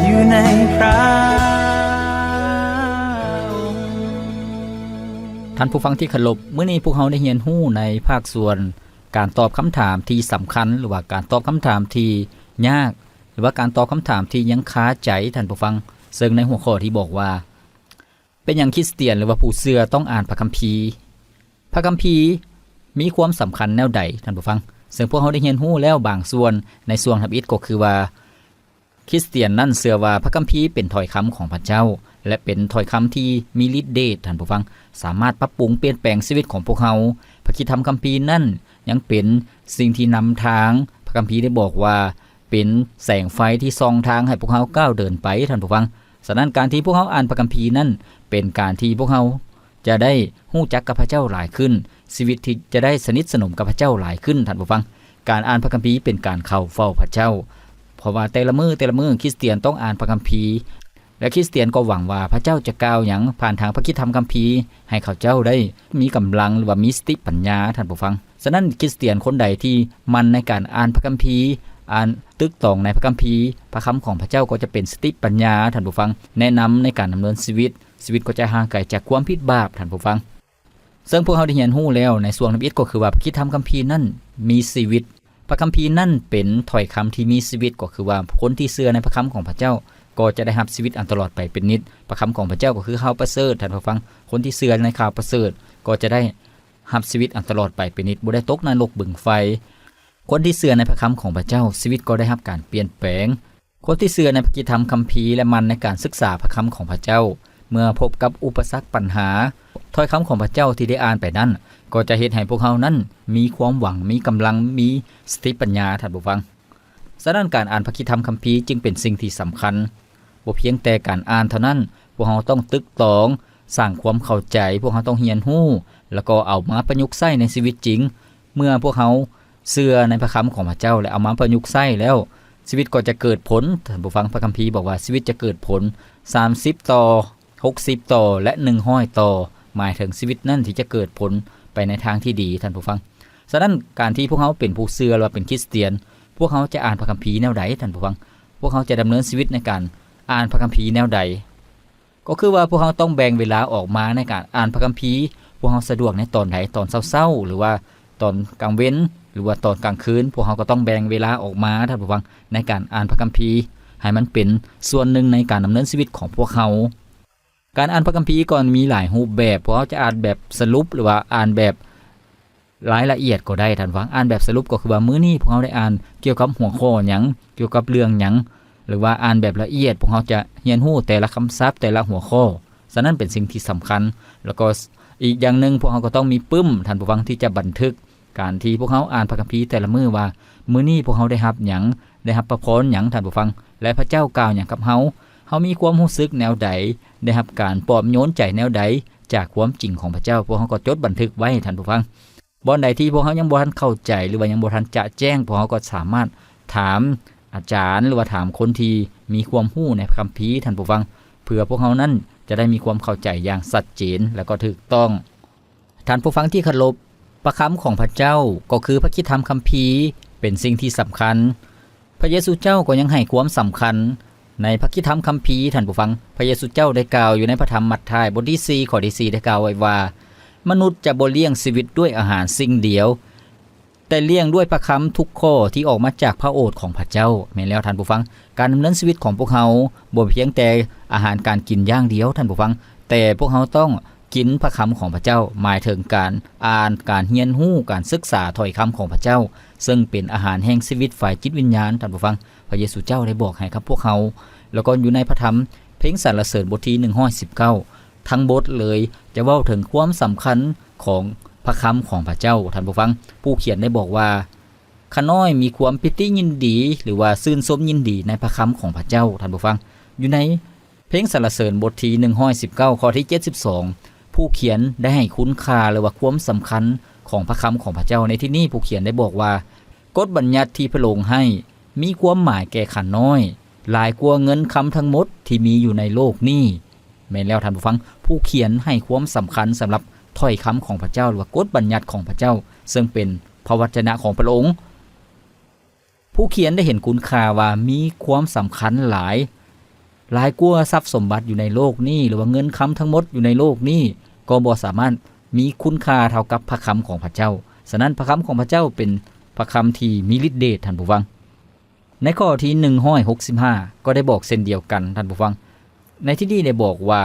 ຢູ່ໃນພະອົງ. ທ່ານຜູ້ຟັງທີ່ເຄົາລົບ, ມື້ນີ້ພວກເຮົາໄດ້ຮຽນຮູ້ໃນພາກສ່ວນ ການຕອບຄຳຖາມທີ່ສຳຄັນ ຫຼືວ່າການຕອບຄຳຖາມທີ່ ຍາກ ຫຼືວ່າການຕອບຄຳຖາມທີ່ຍັງຄາໃຈ ທ່ານຜູ້ຟັງ, ເຊິ່ງໃນຫົວຂໍ້ທີ່ບອກວ່າ ເປັນຫຍັງຄຣິສຕຽນ ຫຼືວ່າຜູ້ເຊື່ອຕ້ອງອ່ານພະຄຳພີ? ພະຄຳພີມີຄວາມສຳຄັນແນວໃດ ທ່ານຜູ້ຟັງ? ເຊິ່ງພວກເຮົາໄດ້ຮຽນຮູ້ແລ້ວບາງສ່ວນໃນຊ່ວງທຳອິດ ກໍຄືວ່າ ຄຣິສຕຽນນັ້ນເຊື່ອວ່າພະຄຳພີເປັນຖ້ອຍຄຳຂອງພະເຈົ້າ ແລະ ເປັນຖ້ອຍຄຳທີ່ມີລິດເດດ, ທ່ານຜູ້ຟັງ, ສາມາດປັບປຸງປ່ຽນແປງຊີວິດຂອງພວກເຮົາ. ພະຄຣິສຕະທຳຄຳພີນັ້ນຍັງເປັນສິ່ງທີ່ນຳທາງ. ພະຄຳພີໄດ້ບອກວ່າເປັນແສງໄຟທີ່ສ່ອງທາງໃຫ້ພວກເຮົາກ້າວເດີນໄປ, ທ່ານຜູ້ຟັງ. ສະນັ້ນ ການທີ່ພວກເຮົາອ່ານພະຄຳພີນັ້ນ ເປັນການທີ່ພວກເຮົາຈະໄດ້ຮູ້ຈັກກັບພະເຈົ້າຫຼາຍຂຶ້ນ, ຊີວິດທີ່ຈະໄດ້ສະໜິດສະໜົມກັບພະເຈົ້າຫຼາຍຂຶ້ນ, ທ່ານຜູ້ຟັງ. ການອ່ານພະຄຳພີເປັນການເຂົ້າເຝົ້າພະເຈົ້າ, ເພາະວ່າແຕ່ລະມື້, ແຕ່ລະມື້ຄຣິສຕຽນຕ້ອງອ່ານພະຄຳພີ ແລະ ຄຣິສຕຽນກໍຫວັງວ່າພະເຈົ້າຈະກ່າວຫຍັງຜ່ານທາງພະຄຣິສຕະທຳຄຳພີ ໃຫ້ເຂົາເຈົ້າໄດ້ມີກຳລັງ ຫຼືວ່າມີສະຕິປັນຍາ, ທ່ານຜູ້ຟັງ. ສະນັ້ນ ຄຣິສຕຽນຄົນໃດທີ່ໝັ່ນໃນການອ່ານພະຄຳພີ, ອ່ານຕຶກຕອງໃນພະຄຳພີ, ພະຄຳຂອງພະເຈົ້າກໍຈະເປັນສະຕິປັນຍາ, ທ່ານຜູ້ຟັງ, ແນະນຳໃນການດຳເນີນຊີວິດ, ຊີວິດກໍຈະຫ່າງໄກຈາກຄວາມຜິດບາບ, ທ່ານຜູ້ຟັງ. ເຊິ່ງພວກເຮົາໄດ້ຮຽນຮູ້ແລ້ວໃນຊ່ວງທຳອິດ ກໍຄືວ່າພະຄຣິສຕະທຳຄຳພີນັ້ນມີຊີວິດ. ພະຄຳພີນັ້ນເປັນຖ້ອຍຄຳທີ່ມີຊີວິດ, ກໍຄືວ່າຄົນທີ່ເຊື່ອໃນພະຄຳຂອງພະເຈົ້າ ກໍຈະໄດ້ຮັບຊີວິດອັນຕະຫຼອດໄປເປັນນິດ. ພະຄຳຂອງພະເຈົ້າກໍຄືຂ່າວປະເສີດ, ທ່ານຜູ້ຟັງ. ຄົນທີ່ເຊື່ອໃນຂ່າວປະເສີດ ກໍຈະໄດ້ຮັບຊີວິດອັນຕະຫຼອດໄປເປັນນິດ, ບໍ່ໄດ້ຕົກນະລົກບຶງໄຟ. ຄົນທີ່ເຊື່ອໃນພະຄຳຂອງພະເຈົ້າ, ຊີວິດກໍໄດ້ຮັບການປ່ຽນແປງ. ຄົນທີ່ເຊື່ອໃນພະຄຣິສຕະທຳຄຳພີ ແລະ ໝັ່ນໃນການສຶກສາພະຄຳຂອງພະເຈົ້າ, ເມື່ອພົບກັບອຸປະສັກ, ບັນຫາ, ຖ້ອຍຄຳຂອງພະເຈົ້າທີ່ໄດ້ອ່ານໄປນັ້ນ ກໍຈະເຮັດໃຫ້ພວກເຮົານັ້ນມີຄວາມຫວັງ, ມີກຳລັງ, ມີສະຕິປັນຍາ, ທ່ານຜູ້ຟັງ. ສະນັ້ນ ການອ່ານພະຄຣິສຕະທຳຄຳພີຈຶ່ງເປັນສິ່ງທີ່ສຳຄັນ. ບໍ່ພຽງແຕ່ການອ່ານເທົ່ານັ້ນ, ພວກເຮົາຕ້ອງຕຶກຕອງ, ສ້າງຄວາມເຂົ້າໃຈ, ພວກເຮົາຕ້ອງຮຽນຮູ້ ແລ້ວກໍເອົາມາປະຍຸກໃຊ້ໃນຊີວິດຈິງ. ເມື່ອພວກເຮົາເຊື່ອໃນພະຄຳຂອງພະເຈົ້າ ແລະ ເອົາມາປະຍຸກໃຊ້ແລ້ວ, ຊີວິດກໍຈະເກີດຜົນ. ທ່ານຜູ້ຟັງ, ພະຄຳພີບອກວ່າຊີວິດຈະເກີດຜົນສາມສິບຕໍ່, ຫົກສິບຕໍ່ ແລະ ໜຶ່ງຮ້ອຍຕໍ່, ໝາຍເຖິງຊີວິດນັ້ນທີ່ຈະເກີດຜົນໄປໃນທາງທີ່ດີ, ທ່ານຜູ້ຟັງ. ສະນັ້ນ ການທີ່ພວກເຮົາເປັນຜູ້ເຊື່ອ ຫຼືວ່າເປັນຄຣິສຕຽນ, ພວກເຮົາຈະອ່ານພະຄຳພີແນວໃດ, ທ່ານຜູ້ຟັງ? ພວກເຮົາຈະດຳເນີນຊີວິດໃນການອ່ານພະຄຳພີແນວໃດ? ກໍຄືວ່າພວກເຮົາຕ້ອງແບ່ງເວລາອອກມາໃນການອ່ານພະຄຳພີ. ພວກເຮົາສະດວກໃນຕອນໃດ? ຕອນເຊົ້າໆ ຫຼືວ່າຕອນກາງເວັນ ຫຼືວ່າຕອນກາງຄືນ? ພວກເຮົາກໍຕ້ອງແບ່ງເວລາອອກມາ, ທ່ານຜູ້ຟັງ, ໃນການອ່ານພະຄຳພີ ໃຫ້ມັນເປັນສ່ວນໜຶ່ງໃນການດຳເນີນຊີວິດຂອງພວກເຮົາ. ການອ່ານພະຄຳພີກໍມີຫຼາຍຮູບແບບ. ພວກເຮົາຈະອ່ານແບບສະຫຼຸບ ຫຼືວ່າອ່ານແບບລາຍລະອຽດກໍໄດ້, ທ່ານຟັງ. ອ່ານແບບສະຫຼຸບກໍຄືວ່າ ມື້ນີ້ພວກເຮົາໄດ້ອ່ານກ່ຽວກັບຫົວຂໍ້ຫຍັງ, ກ່ຽວກັບເລື່ອງຫຍັງ, ຫຼືວ່າອ່ານແບບລະອຽດ, ພວກເຮົາຈະຮຽນຮູ້ແຕ່ລະຄຳສັບ, ແຕ່ລະຫົວຂໍ້. ສະນັ້ນເປັນສິ່ງທີ່ສຳຄັນ. ແລ້ວກໍອີກຢ່າງໜຶ່ງ, ພວກເຮົາກໍຕ້ອງມີປຶ້ມ, ທ່ານຜູ້ຟັງ, ທີ່ຈະບັນທຶກການທີ່ພວກເຮົາອ່ານພະຄຳພີແຕ່ລະມື້ວ່າ ມື້ນີ້ພວກເຮົາໄດ້ຮັບຫຍັງ, ໄດ້ຮັບພະພອນຫຍັງ, ທ່ານຜູ້ຟັງ, ແລະ ພະເຈົ້າກ່າວຫຍັງກັບເຮົາ, ເຮົາມີຄວາມຮູ້ສຶກແນວໃດ, ໄດ້ຮັບການປອບໂຍນໃຈແນວໃດຈາກຄວາມຈິງຂອງພະເຈົ້າ, ພວກເຮົາກໍຈົດບັນທຶກໄວ້, ທ່ານຜູ້ຟັງ. ບ່ອນໃດທີ່ພວກເຮົາຍັງບໍ່ທັນເຂົ້າໃຈ ຫຼືວ່າຍັງບໍ່ທັນຈະແຈ້ງ, ພວກເຮົາກໍສາມາດຖາມອາຈານ ຫຼືວ່າຖາມຄົນທີ່ມີຄວາມຮູ້ໃນພະຄຳພີ, ທ່ານຜູ້ຟັງ, ເພື່ອພວກເຮົານັ້ນຈະໄດ້ມີຄວາມເຂົ້າໃຈຢ່າງຊັດເຈນ ແລະ ກໍຖືກຕ້ອງ. ທ່ານຜູ້ຟັງທີ່ເຄົາລົບ, ພະຄຳຂອງພະເຈົ້າ ກໍຄືພະຄຣິສຕະທຳຄຳພີ ເປັນສິ່ງທີ່ສຳຄັນ. ພະເຢຊູເຈົ້າກໍຍັງໃຫ້ຄວາມສຳຄັນໃນພະຄຣິສຕະທຳຄຳພີ, ທ່ານຜູ້ຟັງ. ພະເຢຊູເຈົ້າໄດ້ກ່າວຢູ່ໃນພະທຳມັດທາຍ ບົດທີສີ່ ຂໍ້ທີສີ່ ໄດ້ກ່າວໄວ້ວ່າ ມະນຸດຈະບໍ່ລ້ຽງຊີວິດດ້ວຍອາຫານສິ່ງດຽວ, ແຕ່ລ້ຽງດ້ວຍພະຄຳທຸກຂໍ້ທີ່ອອກມາຈາກພະໂອດຂອງພະເຈົ້າ. ແມ່ນແລ້ວ, ທ່ານຜູ້ຟັງ, ການດຳເນີນຊີວິດຂອງພວກເຮົາບໍ່ພຽງແຕ່ອາຫານການກິນຢ່າງດຽວ, ທ່ານຜູ້ຟັງ, ແຕ່ພວກເຮົາຕ້ອງ ກິນພະຄຳຂອງພະເຈົ້າ ໝາຍເຖິງການອ່ານ, ການຮຽນຮູ້, ການສຶກສາຖ້ອຍຄຳຂອງພະເຈົ້າ, ເຊິ່ງເປັນອາຫານແຫ່ງຊີວິດຝ່າຍຈິດວິນຍານ, ທ່ານຜູ້ຟັງ. ພະເຢຊູເຈົ້າໄດ້ບອກໃຫ້ກັບພວກເຮົາ, ແລ້ວກໍຢູ່ໃນພະທຳເພງສັນລະເສີນບົດທີໜຶ່ງຮ້ອຍສິບເກົ້າ ທັງບົດເລີຍ ຈະເວົ້າເຖິງຄວາມສຳຄັນຂອງພະຄຳຂອງພະເຈົ້າ, ທ່ານຜູ້ຟັງ. ຜູ້ຂຽນໄດ້ບອກວ່າ ຂ້ານ້ອຍມີຄວາມປີຕິຍິນດີ ຫຼືວ່າຊື່ນຊົມຍິນດີໃນພະຄຳຂອງພະເຈົ້າ, ທ່ານຜູ້ຟັງ. ຢູ່ໃນ ເພງສັນລະເສີນບົດທີໜຶ່ງຮ້ອຍສິບເກົ້າ ຂໍ້ທີເຈັດສິບສອງ ຜູ້ຂຽນໄດ້ໃຫ້ຄຸນຄ່າ ຫຼືວ່າຄວາມສຳຄັນຂອງພະຄຳຂອງພະເຈົ້າ. ໃນທີ່ນີ້ຜູ້ຂຽນໄດ້ບອກວ່າ ກົດບັນຍັດທີ່ພະອົງໃຫ້ມີຄວາມໝາຍແກ່ຂ້ານ້ອຍ ຫຼາຍກວ່າເງິນຄຳທັງໝົດທີ່ມີຢູ່ໃນໂລກນີ້. ແມ່ນແລ້ວທ່ານຜູ້ຟັງ, ຜູ້ຂຽນໃຫ້ຄວາມສຳຄັນສຳລັບຖ້ອຍຄຳຂອງພະເຈົ້າ ຫຼືວ່າກົດບັນຍັດຂອງພະເຈົ້າ ເຊິ່ງເປັນພະວັດຈະນະຂອງພະອົງ. ຜູ້ຂຽນໄດ້ເຫັນຄຸນຄ່າວ່າມີຄວາມສຳຄັນຫຼາຍ, ຫຼາຍກວ່າຊັບສົມບັດຢູ່ໃນໂລກນີ້ ຫຼືວ່າເງິນຄຳທັງໝົດຢູ່ໃນໂລກນີ້ ກໍບໍ່ສາມາດມີຄຸນຄ່າເທົ່າກັບພະຄຳຂອງພະເຈົ້າ. ສະນັ້ນ ພະຄຳຂອງພະເຈົ້າເປັນພະຄຳທີ່ມີລິດເດດ, ທ່ານຜູ້ຟັງ. ໃນຂໍ້ທີໜຶ່ງຮ້ອຍຫົກສິບຫ້າ ກໍໄດ້ບອກເຊັ່ນດຽວກັນ, ທ່ານຜູ້ຟັງ, ໃນທີ່ນີ້ໄດ້ບອກວ່າ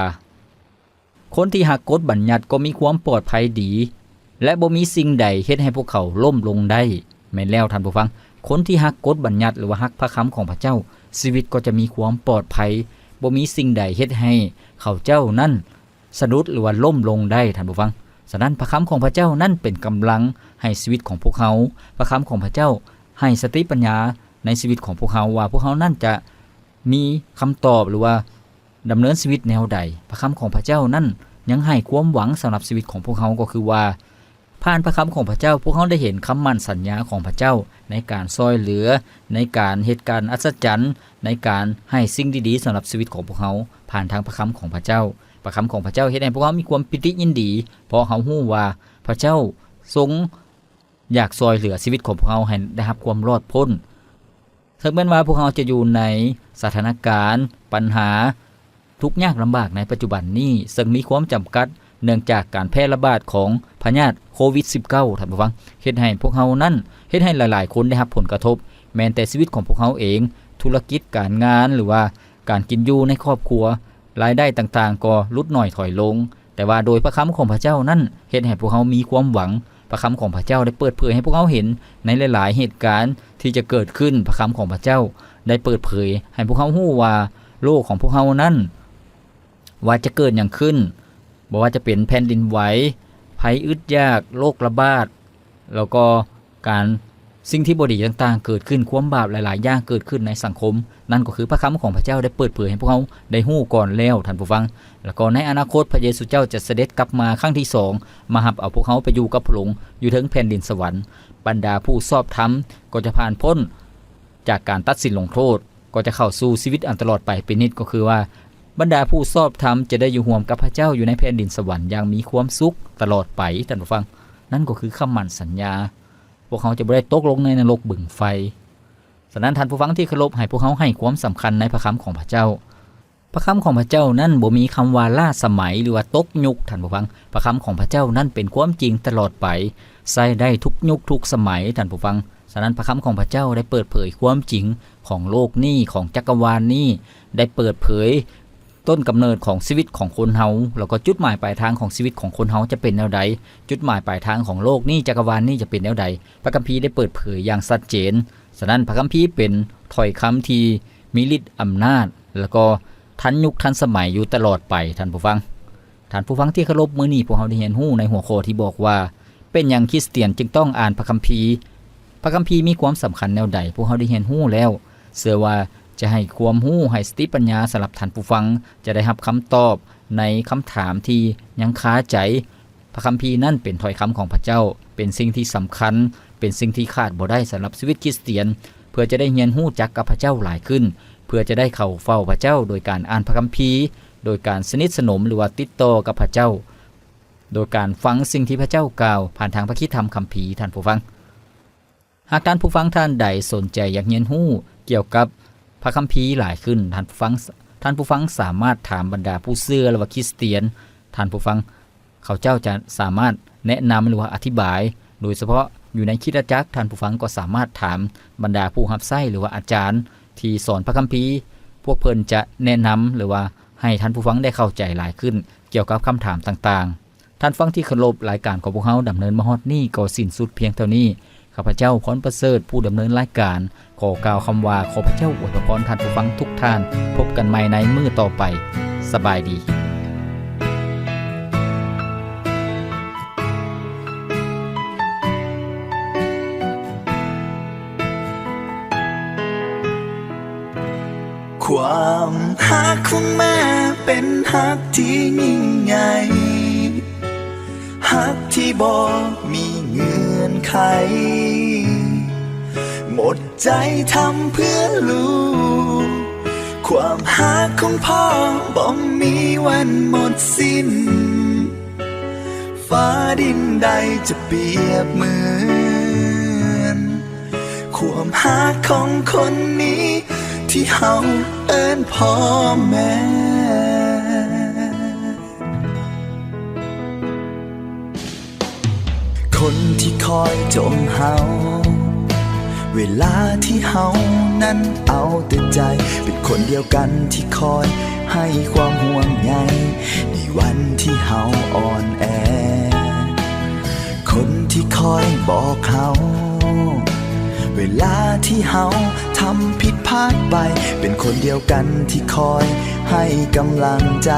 ຄົນທີ່ຮັກກົດບັນຍັດກໍມີຄວາມປອດໄພດີ ແລະ ບໍ່ມີສິ່ງໃດເຮັດໃຫ້ພວກເຂົາລົ້ມລົງໄດ້. ແມ່ນແລ້ວທ່ານຜູ້ຟັງ, ຄົນທີ່ຮັກກົດບັນຍັດ ຫຼືວ່າຮັກພະຄຳຂອງພະເຈົ້າ, ຊີວິດກໍຈະມີຄວາມປອດໄພ, ບໍ່ມີສິ່ງໃດເຮັດໃຫ້ເຂົາເຈົ້ານັ້ນສະດຸດ ຫຼືວ່າລົ້ມລົງໄດ້, ທ່ານຜູ້ຟັງ. ສະນັ້ນ, ພະຄຳຂອງພະເຈົ້ານັ້ນເປັນກຳລັງໃຫ້ຊີວິດຂອງພວກເຮົາ. ພະຄຳຂອງພະເຈົ້າໃຫ້ສະຕິປັນຍາໃນຊີວິດຂອງພວກເຮົາ ວ່າພວກເຮົານັ້ນຈະ ມີຄຳຕອບ ຫຼືວ່າດຳເນີນຊີວິດແນວໃດ. ພະຄຳຂອງພະເຈົ້ານັ້ນຍັງໃຫ້ຄວາມຫວັງສຳລັບຊີວິດຂອງພວກເຮົາ, ກໍຄືວ່າ ຜ່ານພະຄຳຂອງພະເຈົ້າ, ພວກເຮົາໄດ້ເຫັນຄຳໝັ້ນສັນຍາຂອງພະເຈົ້າ ໃນການຊ່ອຍເຫຼືອ, ໃນການເຮັດການອັດສະຈັນ, ໃນການໃຫ້ສິ່ງດີໆສຳລັບຊີວິດຂອງພວກເຮົາ ຜ່ານທາງພະຄຳຂອງພະເຈົ້າ. ພະຄຳຂອງພະເຈົ້າເຮັດໃຫ້ພວກເຮົາມີຄວາມປີຕິຍິນດີ, ເພາະເຮົາຮູ້ວ່າພະເຈົ້າຊົງ ຢາກຊ່ອຍເຫຼືອຊີວິດຂອງພວກເຮົາໃຫ້ໄດ້ຮັບຄວາມລອດພົ້ນ, ເຖິງແມ່ນວ່າພວກເຮົາຈະຢູ່ໃນສະຖານະການ, ບັນຫາ, ທຸກຍາກລຳບາກໃນປັດຈຸບັນນີ້, ເຊິ່ງມີຄວາມຈຳກັດເນື່ອງຈາກການແຜ່ລະບາດຂອງພະຍາດໂຄວິດສິບເກົ້າ, ທ່ານຜູ້ຟັງ, ເຮັດໃຫ້ພວກເຮົານັ້ນ, ເຮັດໃຫ້ຫຼາຍໆຄົນໄດ້ຮັບຜົນກະທົບ, ແມ່ນແຕ່ຊີວິດຂອງພວກເຮົາເອງ, ທຸລະກິດການງານ ຫຼືວ່າການກິນຢູ່ໃນຄອບຄົວ, ລາຍໄດ້ຕ່າງໆກໍຫຼຸດໜ້ອຍຖອຍລົງ. ແຕ່ວ່າໂດຍພະຄຳຂອງພະເຈົ້ານັ້ນເຮັດໃຫ້ພວກເຮົາມີຄວາມຫວັງ. ພະຄຳຂອງພະເຈົ້າໄດ້ເປີດເຜີຍໃຫ້ພວກເຮົາເຫັນໃນຫຼາຍໆເຫດການທີ່ຈະເກີດຂຶ້ນ. ພະຄຳຂອງພະເຈົ້າໄດ້ເປີດເຜີຍໃຫ້ພວກເຮົາຮູ້ວ່າໂລກຂອງພວກເຮົານັ້ນ ວ່າຈະເກີດຫຍັງຂຶ້ນ, ບໍ່ວ່າຈະເປັນແຜ່ນດິນໄຫວ, ໄພອຶດຢາກ, ໂລກລະບາດ, ແລ້ວກໍ ການ ສິ່ງທີ່ບໍ່ດີຕ່າງໆເກີດຂຶ້ນ, ຄວາມບາບຫຼາຍໆຢ່າງເກີດຂຶ້ນໃນສັງຄົມ, ນັ້ນກໍຄືພະຄຳຂອງພະເຈົ້າໄດ້ເປີດເຜີຍໃຫ້ພວກເຮົາໄດ້ຮູ້ກ່ອນແລ້ວ, ທ່ານຜູ້ຟັງ. ແລ້ວກໍໃນອະນາຄົດ, ພະເຢຊູເຈົ້າຈະສະເດັດກັບມາຄັ້ງທີສອງ, ມາຮັບເອົາພວກເຮົາໄປຢູ່ກັບພະອົງຢູ່ເທິງແຜ່ນດິນສະຫວັນ. ບັນດາຜູ້ຊອບທຳກໍຈະຜ່ານພົ້ນຈາກການຕັດສິນລົງໂທດ, ກໍຈະເຂົ້າສູ່ຊີວິດອັນຕະຫຼອດໄປເປັນນິດ, ກໍຄືວ່າ ບັນດາຜູ້ຊອບທຳຈະໄດ້ຢູ່ຮ່ວມກັບພະເຈົ້າຢູ່ໃນແຜ່ນດິນສະຫວັນຢ່າງມີຄວາມສຸກຕະຫຼອດໄປ, ທ່ານຜູ້ຟັງ. ນັ້ນກໍຄືຄຳໝັ້ນສັນຍາ. ພວກເຮົາຈະບໍ່ໄດ້ຕົກລົງໃນນະລົກບຶງໄຟ. ສະນັ້ນທ່ານຜູ້ຟັງທີ່ເຄົາລົບ, ໃຫ້ພວກເຮົາໃຫ້ຄວາມສຳຄັນໃນພະຄຳຂອງພະເຈົ້າ. ພະຄຳຂອງພະເຈົ້ານັ້ນບໍ່ມີຄຳວ່າລ້າສະໄໝ ຫຼືວ່າຕົກຍຸກ, ທ່ານຜູ້ຟັງ. ພະຄຳຂອງພະເຈົ້ານັ້ນເປັນຄວາມຈິງຕະຫຼອດໄປ, ໃຊ້ໄດ້ທຸກຍຸກທຸກສະໄໝ, ທ່ານຜູ້ຟັງ. ສະນັ້ນພະຄຳຂອງພະເຈົ້າໄດ້ເປີດເຜີຍຄວາມຈິງຂອງໂລກນີ້, ຂອງຈັກກະວານນີ້, ໄດ້ເປີດເຜີຍ ຕົ້ນກຳເນີດຂອງຊີວິດຂອງຄົນເຮົາ ແລ້ວກໍຈຸດໝາຍປາຍທາງຂອງຊີວິດຂອງຄົນເຮົາຈະເປັນແນວໃດ, ຈຸດໝາຍປາຍທາງຂອງໂລກນີ້, ຈັກກະວານນີ້ຈະເປັນແນວໃດ, ພະຄຳພີໄດ້ເປີດເຜີຍຢ່າງຊັດເຈນ. ສະນັ້ນ, ພະຄຳພີເປັນຖ້ອຍຄຳທີ່ມີລິດອຳນາດ ແລ້ວກໍທັນຍຸກທັນສະໄໝຢູ່ຕະຫຼອດໄປ, ທ່ານຜູ້ຟັງ. ທ່ານຜູ້ຟັງທີ່ເຄົາລົບ, ມື້ນີ້ພວກເຮົາໄດ້ຮຽນຮູ້ໃນຫົວຂໍ້ທີ່ບອກວ່າ ເປັນຫຍັງຄຣິສຕຽນຈຶ່ງຕ້ອງອ່ານພະຄຳພີ? ພະຄຳພີມີຄວາມສຳຄັນແນວໃດ? ພວກເຮົາໄດ້ຮຽນຮູ້ແລ້ວ. ເຊື່ອວ່າຈະໃຫ້ຄວາມຮູ້, ໃຫ້ສະຕິປັນຍາສຳລັບທ່ານຜູ້ຟັງ, ຈະໄດ້ຮັບຄຳຕອບໃນຄຳຖາມທີ່ຍັງຄາໃຈ. ພະຄຳພີນັ້ນເປັນຖ້ອຍຄຳຂອງພະເຈົ້າ, ເປັນສິ່ງທີ່ສຳຄັນ, ເປັນສິ່ງທີ່ຂາດບໍ່ໄດ້ສຳລັບຊີວິດຄຣິສຕຽນ, ເພື່ອຈະໄດ້ຮຽນຮູ້ຈັກກັບພະເຈົ້າຫຼາຍຂຶ້ນ, ເພື່ອຈະໄດ້ເຂົ້າເຝົ້າພະເຈົ້າໂດຍການອ່ານພະຄຳພີ, ໂດຍການສະໜິດສະໜົມ ຫຼືວ່າຕິດຕໍ່ກັບພະເຈົ້າ. ໂດຍການຟັງສິ່ງທີ່ພະເຈົ້າກ່າວຜ່ານທາງພະຄຣິສຕະທຳຄຳພີ, ທ່ານຜູ້ຟັງ. ຫາກທ່ານຜູ້ຟັງທ່ານໃດສົນໃຈຢາກຮຽນຮູ້ກ່ຽວກັບພະຄຳພີຫຼາຍຂຶ້ນ, ທ່ານຜູ້ຟັງ, ທ່ານຜູ້ຟັງສາມາດຖາມບັນດາຜູ້ເຊື່ອ ຫຼືວ່າຄຣິສຕຽນ, ທ່ານຜູ້ຟັງ, ເຂົາເຈົ້າຈະສາມາດແນະນຳ ຫຼືວ່າອະທິບາຍ. ໂດຍສະເພາະຢູ່ໃນຄຣິສຕະຈັກ, ທ່ານຜູ້ຟັງກໍສາມາດຖາມບັນດາຜູ້ຮັບໃຊ້ ຫຼືວ່າອາຈານທີ່ສອນພະຄຳພີ, ພວກເພິ່ນຈະແນະນຳ ຫຼືວ່າໃຫ້ທ່ານຜູ້ຟັງໄດ້ເຂົ້າໃຈຫຼາຍຂຶ້ນກ່ຽວກັບຄຳຖາມຕ່າງໆ. ທ່ານຜູ້ຟັງທີ່ເຄົາລົບ, ລາຍການຂອງພວກເຮົາດຳເນີນມາຮອດນີ້ກໍສິ້ນສຸດພຽງເທົ່ານີ້. ຂ້າພະເຈົ້າ ພອນປະເສີດ, ຜູ້ດຳເນີນລາຍການ, ຂໍກ່າວຄຳວ່າ ຂໍພະເຈົ້າອວຍພະພອນທ່ານຜູ້ຟັງທຸກທ່ານ. ພົບກັນໃໝ່ໃນມື້ຕໍ່ໄປ. ສະບາຍດີ. ຄວາມຮັກຂອງແມ່ເປັນຮັກທີ່ຍິ່ງໃຫຍ່, ຮັກທີ່ບໍ່ມີເງື່ອນໄຂ, ໝົດໃຈທຳເພື່ອລູກ. ຄວາມຮັກຂອງພໍ່ບໍ່ມີວັນໝົດສິ້ນ. ຟ້າດິນໃດຈະປຽບເໝືອນຄວາມຮັກຂອງຄົນນີ້ ທີ່ເຮົາເອີ້ນພໍ່ແມ່. ຄົນທີ່ຄອຍຈົ່ມເຮົາ ເວລາທີ່ເຮົານັ້ນເອົາແຕ່ໃຈ ເປັນຄົນດຽວກັນທີ່ຄອຍໃຫ້ຄວາມຫ່ວງໃຍ ໃນວັນທີ່ເຮົາອ່ອນແອ. ຄົນທີ່ຄອຍບອກເຮົາ ເວລາທີ່ເຮົາທຳຜິດພາດໄປ ເປັນຄົນດຽວກັນທີ່ຄອຍໃຫ້ກຳລັງໃຈ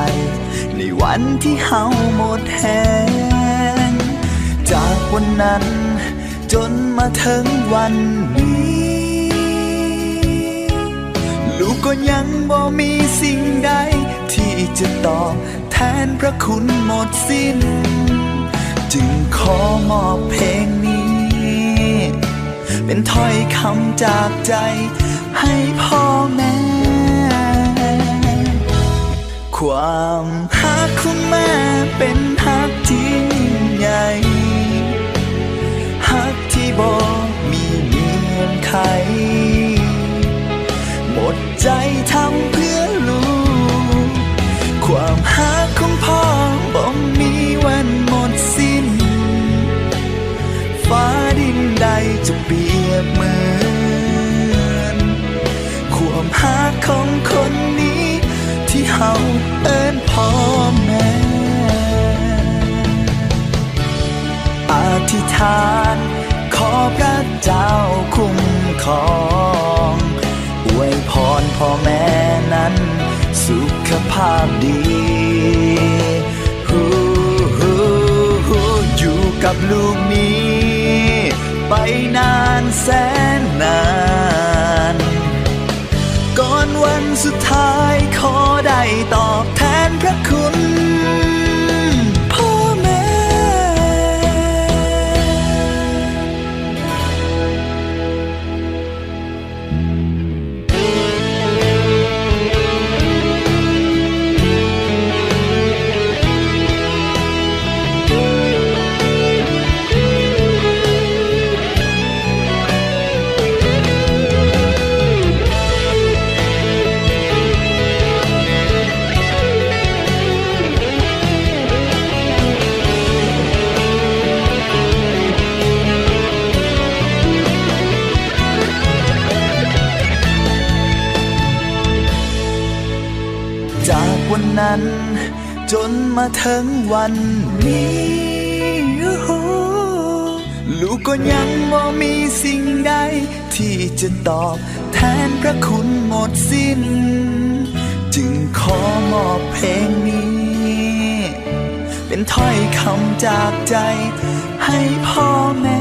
ໃນວັນທີ່ເຮົາໝົດແຮງ. ຈາກວັນນັ້ນຈົນມາເຖິງວັນນີ້ ລູກກໍຍັງບໍ່ມີສິ່ງໃດທີ່ຈະຕອບ ແທນພະຄຸນໝົດສິ້ນ ຈຶ່ງຂໍມອບເພງນີ້ ເປັນຖ້ອຍຄຳຈາກໃຈໃຫ້ພໍ່ແມ່. ຄວາມຮັກຂອງແມ່ເປັນຮັກທີ່ຍິ່ງໃຫຍ່ ຮັກທີ່ບໍ່ມີເງື່ອນໄຂ ໝົດໃຈທຳເພື່ອລູກ ຄວາມຮັກຂອງພໍ່ບໍ່ມີວັນໝົດສິ້ນ ຟ້າດິນໃດຈະປຽບເໝືອນ ຄວາມຮັກຂອງຄົນນີ້ທີ່ເຮົາເອີ້ນພໍ່ແມ່. ອະທິຖານຂໍພະເຈົ້າຄຸ້ມຄອງ ອວຍພອນພໍ່ແມ່ນັ້ນສຸຂະພາບດີ ຢູ່ກັບລູກນີ້ໄປນານແສນນານ ກ່ອນວັນສຸດທ້າຍ ຂໍໄດ້ຕອບແທນພະຄຸນພໍ່ແມ່. ຈາກວັນນັ້ນຈົນມາເຖິງວັນນີ້ ລູກກໍຍັງບໍ່ມີສິ່ງໃດທີ່ຈະຕອບແທນພະຄຸນໝົດສິ້ນ ຈຶ່ງຂໍມອບເພງນີ້ ເປັນຖ້ອຍຄຳຈາກໃຈໃຫ້ພໍ່ແມ່.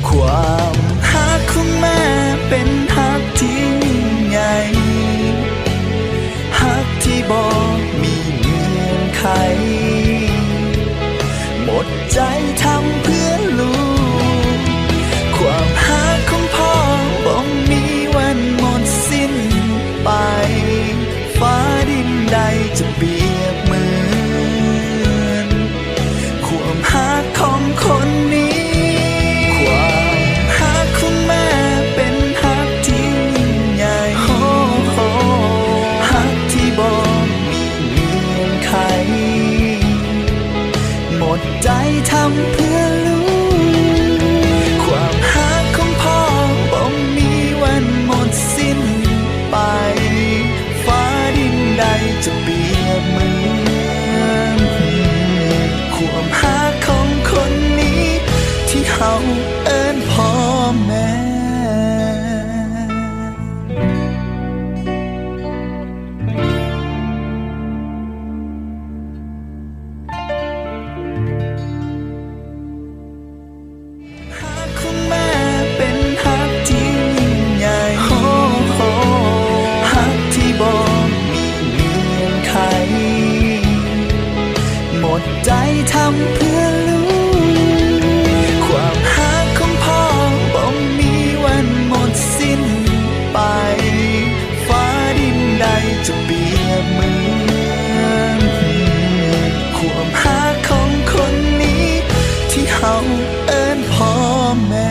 ຄວາມຮັກຂອງແມ່ເປັນຮັກທີ່ຍິ່ງໃຫຍ່ ຮັກທີ່ບໍ່ມີເງື່ອນໄຂ ໝົດໃຈທຳເພື່ອລູກ ຄວາມຮັກຂອງພໍ່ບໍ່ມີວັນໝົດສິ້ນໄປ ຟ້າດິນໃດຈະປຽບເໝືອນ ຄວາມຮັກຂອງຄົນນີ້ ຄວາມຮັກຂອງແມ່ເປັນຮັກທີ່ຍິ່ງໃຫຍ່ ຮັກທີ່ບໍ່ມີເງື່ອນໄຂ ໝົດໃຈທຳເພື່ອລູກ ຄວາມຮັກຂອງພໍ່ບໍ່ມີວັນໝົດສິ້ນໄປ ຟ້າດິນໃດຈະປຽບເໝືອນ ຄວາມຮັກຂອງຄົນນີ້ ທີ່ເຮົາເອີ້ນພໍ່ແມ່. ຮັກຂອງແມ່ເປັນຮັກທີ່ຍິ່ງໃຫຍ່ ຮັກທີ່ບໍ່ມີເງື່ອນໄຂ ໝົດໃຈທຳເພື່ອລູກ ຄວາມຮັກຂອງພໍ່ບໍ່ມີວັນໝົດສິ້ນໄປ ຟ້າດິນໃດຈະປຽບເໝືອນ ຄວາມຮັກຂອງຄົນນີ້ ທີ່ເຮົາເອີ້ນພໍ່ແມ່.